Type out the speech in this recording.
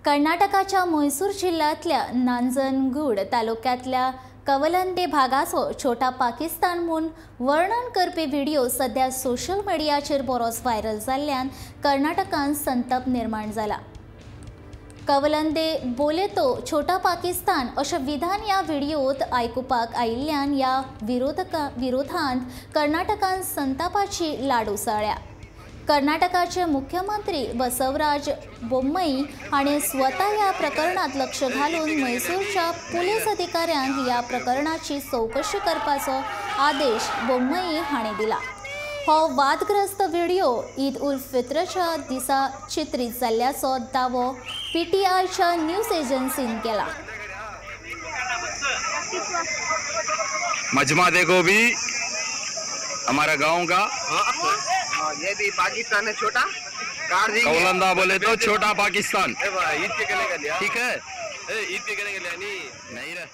कर्नाटकाच्या म्हैसूर जिल्ल्यांतल्या नांजनगूड तालुक्यांतल्या कवलंदे भागाचो छोटा पाकिस्तान म्हूण वर्णन करपी व्हिडिओ सध्या सोशल मिडियाचेर बरोच व्हायरल जाल्ल्यान कर्नाटकान संताप निर्माण जाला। कवलंदे बोले तो छोटा पाकिस्तान अशें विधान ह्या व्हिडियोत आयकुपाक आयिल्ल्यान ह्या विरोधांत कर्नाटकान संतापाची लाड उसळ्ळ्या। कर्नाटकाचे मुख्यमंत्री बसवराज बोम्मई हाणें स्वता ह्या प्रकरणात लक्ष घालून म्हैसूरच्या पुलीस अधिकाऱ्यांक ह्या प्रकरणाची चवकशी करपाचो आदेश बोम्मई हाणें दिला। हो वादग्रस्त व्हिडिओ ईद उल फित्रच्या दिसा चित्रीत जाल्ल्याचो दावो पीटीआयच्या न्यूज एजन्सीन केला। मजमा देखो भी हमारा गांव का, ये भी पाकिस्तान है छोटा, कौलंदा बोले तो छोटा पाकिस्तान। ईद के गले का लिया, ठीक है, ईद के गले का लिया नहीं नहीं।